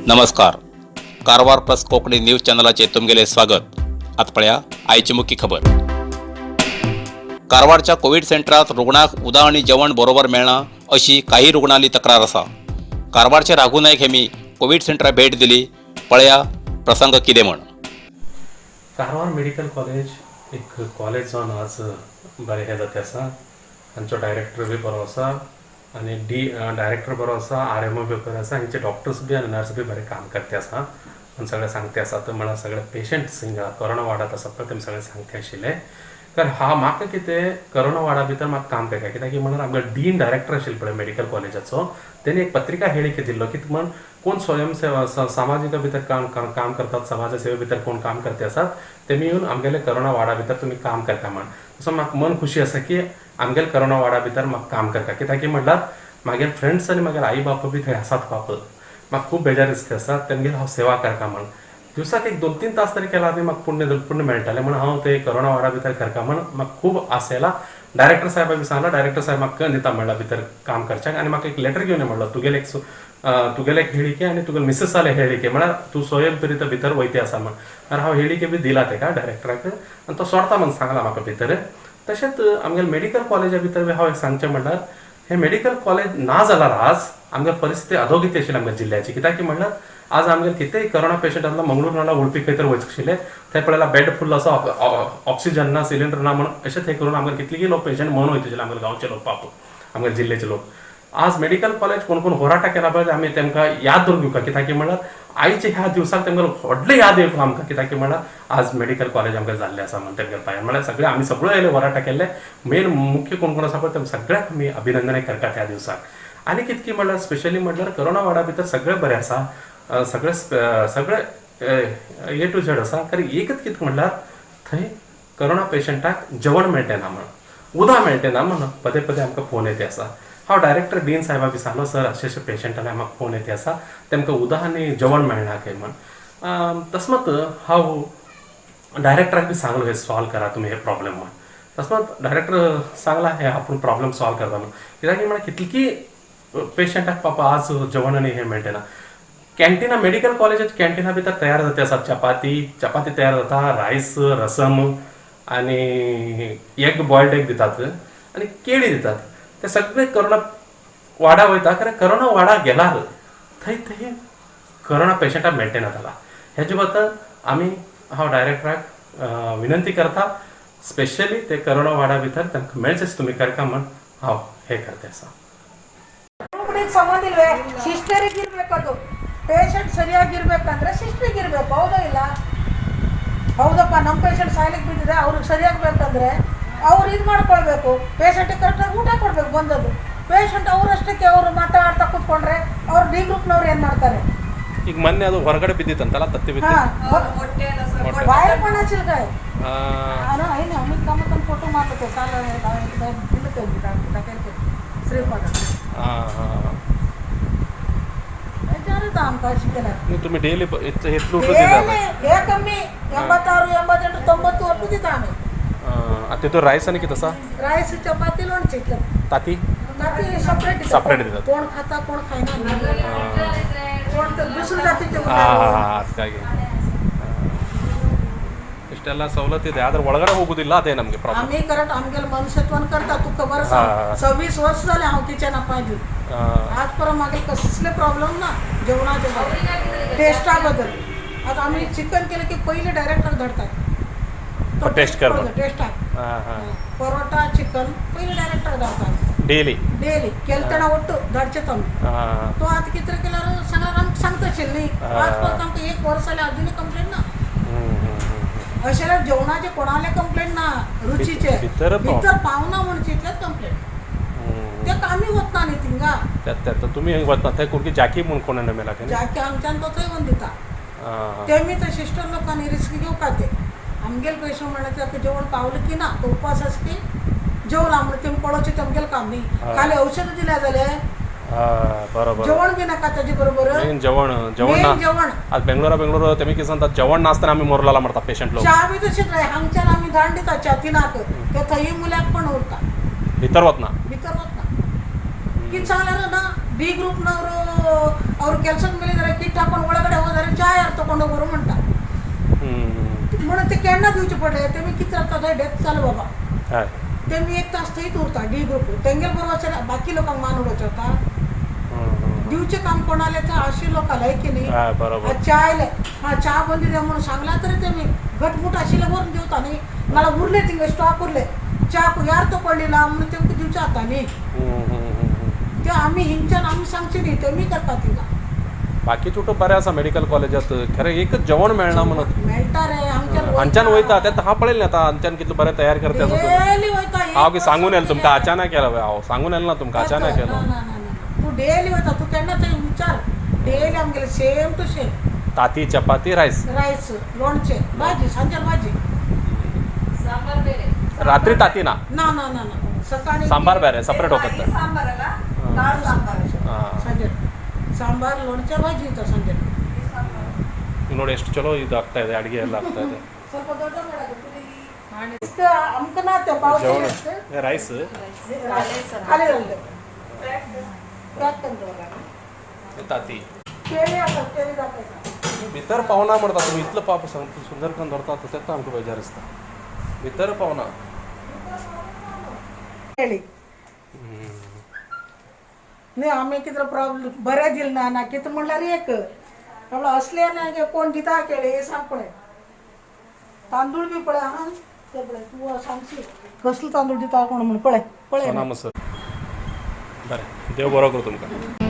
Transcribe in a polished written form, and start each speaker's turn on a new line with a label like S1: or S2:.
S1: नमस्कार, Karwar plus Konkani news चॅनलाचे तुमगेले स्वागत. आतां पळया आयची मुख्य खबर. कारवारच्या कोवीड सेंटरात रुग्णाक उदक आनी जेवण बरोबर मेळना अशी काही रुग्णांली तक्रार आसा. कारवारचे राघू नायक हेमी कोवीड सेंटराक भेट दिली. पळया प्रसंग कितें म्हण.
S2: कारवार मेडिकल कॉलेज एक कॉलेज जावन आज बरें हें जाता आसा. तांचो डायरेक्टर बी बरो आसा आनी डी डायरेक्टर बरो आसा, आरएमओ बी बरो आसा. हांचे डॉक्टर्स बी आनी नर्स बी बरें काम करते आसा आनी सगळें सांगते आसा. तर म्हळ्यार सगळे पेशंट्स हिंगा कोरोना वार्डात आसा पळय, तेमी सगळें सांगते आशिल्ले. तर हा म्हाका कितें कोरोना वार्डा भितर म्हाका काम करता, कित्याक म्हणल्यार आमकां डीन डायरेक्टर आशिल्लो पळय मेडिकल कॉलेजाचो, तेणी एक पत्रिका ಹೇಳಿಕೆ दिल्लो की म्हण कोण स्वयंसेवा सामाजिका भितर काम काम काम करतात, समाज सेवे भितर कोण काम करते आसात, तेमी येवन आमगेले कोरोना वार्डा भितर तुमी काम करता म्हण. सो म्हाका मन खुशी आसा की आमगेले कोरोना वार्डा भितर म्हाका काम करता, कित्याक म्हणल्यार म्हागेले फ्रेंड्स आनी म्हागेले आई बापूय बी थंय आसात. बाप म्हाका खूब बेजार दिसता आसा, तेमगेली हांव सेवा करता म्हण. दिवसाक एक 2-3 तास तरी केला न्ही, म्हाका पुण्य पुण्य मेळटालें म्हण हांव ते कोरोना वार्डा भितर करता म्हण म्हाका खूब आस येयला. डायरेक्टर साहेबा बी सांगला, डायरेक्टर साहेब म्हाका दिता म्हणला भितर काम करच्याक आनी म्हाका एक लेटर घेवन यो म्हणलो, तुगेले एक तुगेले एक ಹೇಳಿಕೆ आनी तुगेले मिसेसाले ಹೇಳಿಕೆ, म्हळ्यार तूं स्वयं प्रेरित भितर वयते आसा म्हण. आनी हांव ಹೇಳಿಕೆ बी दिला तेका डायरेक्टराक आनी तो सोडता म्हण सांगला म्हाका भितर. तशेंच आमगेले मेडिकल कॉलेजा भितर बी हांव एक सांगचें म्हणल्यार, हे मेडिकल कॉलेज ना जाल्यार आज आमगे परिस्थिती अधोगती आशिल्ली आमच्या जिल्ल्याची. कित्याक म्हणल्यार आज आमगेले कितेंय कोरोना पेशंट आसलो, मंगळूर नाल्यार उडपी खंय तर वचूंक आशिल्ले. थंय पळयल्यार बेड फुल्ल आसा, ऑक्सिजन ना, सिलिंडर ना म्हणून अशें थंय करून आमगेले कितलेगी लोक पेशंट म्हणून वयता आशिल्ले, आमगेले गांवचे लोक पाप, आमगेले जिल्ल्याचे लोक. आज मेडिकल कॉलेज कोण कोण होराटा केला पळय, आमी तेमकां याद दवरून घेवका, कित्याक म्हणल्यार आयचे ह्या दिवसाक तेमकां व्हडलें याद येवका आमकां, कित्याक म्हणल्यार आज मेडिकल कॉलेज आमकां जाल्लें आसा म्हण तेमगेले पांयान. म्हणल्यार सगळे आमी सगळ्यो येयले होराटा केल्ले, मेन मुख्य कोण कोण आसा पळय, तेम सगळ्याक आमी अभिनंदन करता त्या दिवसाक. आनी कितकी म्हणल्यार स्पेशली म्हणल्यार कोरोना वार्डा भितर सगळें बरें आसा, सगळें सगळें ए टू झेड आसा. कारण एकच कितें म्हणल्यार थंय कोरोना पेशंटाक जेवण मेळटें ना म्हण, उदक मेळटें ना म्हण पदे पदे आमकां फोन येते आसा. हांव डायरेक्टर डीन साहेबा बी सांगलो, सर, अशें अशें पेशंटाले म्हाका फोन येते आसा, तेमकां उदक आनी जेवण मेळना खंय म्हण. तस्मात हांव डायरेक्टराक बी सांगलो, हे सॉल्व करा तुमी हे प्रॉब्लेम म्हण. तस्मात डायरेक्टर सांगला, हे आपूण प्रॉब्लेम सॉल्व करता म्हण. कित्याक म्हणल्यार कितली पेशंटाक पापा आज जेवण आनी हें मेळटें ना. कॅन्टिना, मेडिकल कॉलेजात कॅन्टिना भितर तयार जाता आसा, चपाती चपाती तयार जाता, रायस, रसम आनी एग, बॉयल्ड एग दितात आनी केळी दितात. ते सगळे कोरोना वार्डा वयता. कारण कोरोना वार्डा गेल्यार थंय थंय कोरोना पेशंटाक मेळटे ना जाला. हेजे बद्दल आमी हांव डायरेक्टराक विनंती करता, स्पेशली ते कोरोना वार्डा भितर तांकां मेळचेच तुमी करका म्हण हांव हे करते आसा.
S3: ರೂಮ್ಗೆ ಸಂಬಂಧ ಇಲ್ವೇ? ಸಿಸ್ಟರಿಗೆ ಇರ್ಬೇಕದು. ಪೇಷಂಟ್ ಸರಿಯಾಗಿರ್ಬೇಕಂದ್ರೆ ಸಿಸ್ಟ್ರಿಗೆ ಇರಬೇಕು, ಹೌದಾ ಇಲ್ಲ? ಹೌದಪ್ಪ, ನಮ್ಮ ಪೇಷಂಟ್ ಸಾಯ್ಲಿಕ್ಕೆ ಬಿದ್ದಿದೆ, ಅವ್ರಿಗೆ ಸರಿಯಾಗಿ ಬೇಕಂದ್ರೆ ಅವ್ರು ಇದು ಮಾಡ್ಕೊಳ್ಬೇಕು. ಪೇಷಂಟಿಗೆ ಕರೆಕ್ಟಾಗಿ ಊಟ ಕೊಡ್ಬೇಕು ಬಂದದ್ದು. ಪೇಷಂಟ್ ಅವರಷ್ಟಕ್ಕೆ ಅವರು ಮಾತಾಡ್ತಾ ಕೂತ್ಕೊಂಡ್ರೆ ಅವ್ರು ಡಿ ಗ್ರೂಪ್ನವ್ರು ಏನು ಮಾಡ್ತಾರೆ?
S2: ಈಗ ಮೊನ್ನೆ ಅದು ಹೊರಗಡೆ ಬಿದ್ದಿತ್ತಂತಲ್ಲ, ತತ್ತಿ ಬಿದ್ದು.
S3: ಹಾಂ, बाहेर पण असेल काय? अरे आहे ना, अमित कामत फोटो मारलो काल. श्रीपाद.
S2: हां हां
S3: बेजारच आमकां अशें केल्यार.
S2: तुम्ही डेली इतलं उठलं दिता?
S3: हे कमी 86, 88, 90 ಒಟ್ಟು दिता आम्ही.
S2: तितून रायस आनी कितें आसा?
S3: राईस, चपाती, लोणचे.
S2: ताती?
S3: ताती सेपरेट.
S2: Separate दितात.
S3: कोण खाता, कोण खायना, कोण तर दुसऱ्या जातीचे.
S2: ಹಾಂ ಹಾಂ, ಅದಕ್ಕಾಗಿ ಇಷ್ಟೆಲ್ಲ ಸವಲತ್ತಿದೆ, ಆದ್ರೆ ಒಳಗಡೆ ಹೋಗುದಿಲ್ಲ, ಅದೇ ನಮಗೆ ಪ್ರಾಬ್ಲಮ್.
S3: आम्ही करत आमगेले मनुष्यत्वान करता. तू खबर आसा, 26 वर्ष जालें हांव किचनाक पांय दिवन. आजपर्यंत मागीर कसले प्रॉब्लेम ना जेवणाचे टेस्टा बद्दल. आता आम्ही चिकन केलं की पहिले डायरेक्टर धाडतात.
S2: टेस्ट कर म्हणून.
S3: टेस्टाक.
S2: ಹಾಂ ಹಾಂ
S3: परोटा, चिकन पहिले डायरेक्टर धाडतात.
S2: डेली?
S3: डेली केलतना ಒಟ್ಟು धाडचेत आमी. तो आता कितें केल्यार सांगल्यार आमकां सांगता आशिल्ली न्ही. आजपर्यंत आमकां एक वर्स जालें, अजुनूय कंप्लेन ना. अशें जाल्यार जेवणाचे कोणाले कंप्लेन ना, रुचीचे.
S2: भितर
S3: भितर पावना म्हणचे इतलेच कंप्लेन. ते आमी वतना न्ही थिंगा.
S2: त्यात तुम्ही वतना ते कुर्की जाकी म्हणून कोण मेला?
S3: जाकी आमच्यान तो थंय येवन दिता. तेमी तर सिस्टर लोकांनी रिस्क घेवपा ते आमगेले पेशंट म्हणल्यार ताका जेवण पावलें की ना, तो उपास आसा की जेवला म्हणून तेमी पळोवचें तेमगेलें काम न्ही. खाली औषधां दिल्या जाल्यार
S2: बरोबर.
S3: जेवण बी नाका ताजे बरोबर.
S2: मेन जेवण, जेवण ना.
S3: मेन जेवण.
S2: आज बेंगळूरा बेंगळूर तेमी कितें सांगतात, जेवण नासतना आमी मोरलाला मारता पेशंट लोक.
S3: च्या बी तशीच हांगच्यान आमी धाडून दिता च्या तिनाक, ते थंय मुल्याक पण उरता.
S2: भितर वतना?
S3: भितर वतना. ಕಿಟ್ ಸಾಲರ ನಾ ಡಿ ಗ್ರೂಪ್ನವರು ಅವ್ರ ಕೆಲಸದ ಮೇಲೆ ಇದಾರೆ, ಕಿಟ್ ಹಾಕೊಂಡು ಒಳಗಡೆ ಹೋದರೆ ಚಾ ಯಾರು ತಗೊಂಡು ಹೋಗೋರು म्हणटा. म्हणून ते केन्ना दिवचे पडले तेमी कितें जाता थंय डेथ जालो बाबा.
S2: हय.
S3: तेमी एक तास थंयच उरता डी ग्रुप तेंगेल बरोबर वचना, बाकी लोकांक मान उडोवचें वता. दिवचें काम कोणालें तर अशी लोकांक केली.
S2: हय, बरोबर.
S3: च्या आयले, हा च्या बंद द्या म्हणून सांगला तरी तेमी घटमुट आशिल्ले व्हरून दिवता न्ही. मला उरले थिंगा स्टॉक उरले, च्या यार तो पडलेला म्हणून तेमकां दिवचें जाता न्ही. ते आमी हिंगच्यान आमी सांगचे न्ही, तेमी करता थिंगा.
S2: बाकीचे कुठं बरें आसा मेडिकल कॉलेजात, खरें एकच जेवण मेळना म्हणत.
S3: मेळटा रे आमच्यान.
S2: हांच्यान वयता ते हांव पळयलें आतां हांच्यान कितलें बरें तयार करता आसा तुमी.
S3: डेली वयता.
S2: हांव की सांगून येयलें तुमकां अचानक येयला हांव सांगून येयलें ना तुमकां अचानक
S3: ना
S2: येयलो.
S3: ना ना ना, तूं डेली वयता, तूं केन्ना थंय विचार, डेली आमगेले सेम टू सेम.
S2: ताती, चपाती, रायस.
S3: रायस, लोणचें, भाजी, सांजेर भाजी.
S4: ಸಾಂಬಾರ್ ಬೇರೆ.
S2: रात्री ताती ना?
S3: ना ना ना ना, सकाळी.
S2: सांबार ಬೇರೆ ಸಪ್ರೇಟ್ ಹೋಗುತ್ತೆ.
S4: ಸಾಂಬಾರಲ್ಲ, ಕಾಳು ಸಾಂಬಾರು.
S3: सांजेर सांबार, लोणचें, भाजी ಇತ್ತು ಸಂಜೆ.
S2: ನೋಡಿ ಎಷ್ಟು ಚಲೋ ಇದು ಆಗ್ತಾ ಇದೆ, ಅಡುಗೆ ಎಲ್ಲ ಆಗ್ತಾ ಇದೆ.
S3: ಸ್ವಲ್ಪ ದೊಡ್ಡ ಮಾಡೋದು आमकां ना ते पावस.
S2: ರೈಸ್.
S3: खाली घालते पॅक करून.
S2: ताती.
S3: केळी आसा, केळी दाखयता.
S2: भितर पावना म्हणटा तुमी, इतलो पाप सुंदर करून धरता तेच आमकां बेजार दिसता, भितर पावना.
S3: केळी न्ही, आमी कितें प्रॉब्लेम बरें दिलें ना ना कितें म्हणल्यार एक म्हणल्यार असलें ना गे कोण दिता केळी सांग पळय. तांदूळ बी पळय आहा ते पळय, तूं सांगशी कसलो तांदूळ दिता कोण म्हण पळय पळय.
S2: सोना मसूर. बरें, देव बरो करूं तुमकां.